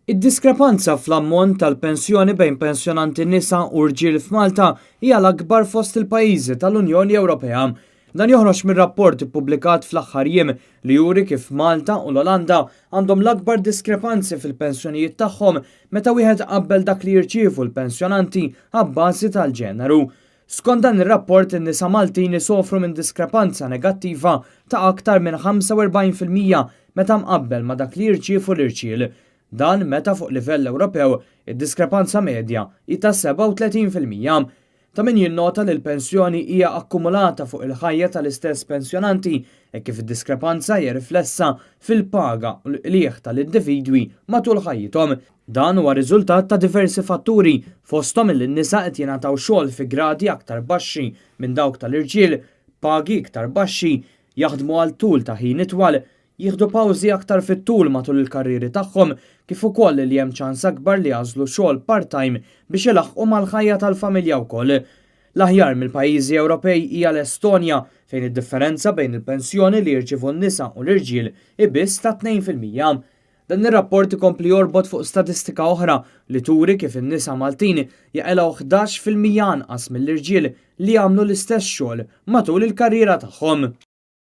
Id-diskrepanza fl-ammont tal-pensjoni bejn pensjonanti nisa u rġiel f'Malta hija l-akbar fost il-pajjiżi tal-Unjoni Ewropea. Dan joħroġ mir-rapport ippubblikat fl-aħħar jiem li juri kif Malta u l-Olanda għandhom l-akbar diskrepanzi fil-pensjonijiet tagħhom meta wieħed qabbel dak li jirċievu l-pensjonanti abbażi tal-ġeneru. Skont dan ir-rapport, in-nisa Maltin isofru minn diskrepanza negattiva ta' aktar minn 45% meta mqabbel ma' dak li jirċievu l-irġiel. Dan meta fuq livell Ewropew id-diskrepanza medja hi ta' 37%. Ta' min jinnota li l-pensjoni hija akkumulata fuq il-ħajja tal-istess pensjonanti e kif id-diskrepanza hija riflessa fil-paga u l-qligħ tal-individwi matul ħajjithom. Dan huwa riżultat ta' diversi fatturi, fosthom li n-nisa qed jingħataw xogħol fi gradi aktar baxxi minn dawk tal-irġiel, pagi iktar baxxi, jaħdmu għal tul ta' ħin itwal, jieħdu pawżi aktar fit-tul matul il-karriri tagħhom, kif ukoll li hemm ċans akbar li jagħżlu xogħol part-time biex ilaħħqu mal-ħajja tal-familja wkoll. L-aħjar mill-pajjiżi Ewropej hija l-Estonja, fejn id-differenza bejn il-pensjoni li jirċievu n-nisa u l-irġiel hi biss ta' 2%. Dan ir-rapport ikompli jorbot fuq statistika oħra li turi kif in-nisa Maltin jaqilgħu 11% anqas mill-irġiel li jagħmlu l-istess xogħol matul il-karriera tagħhom.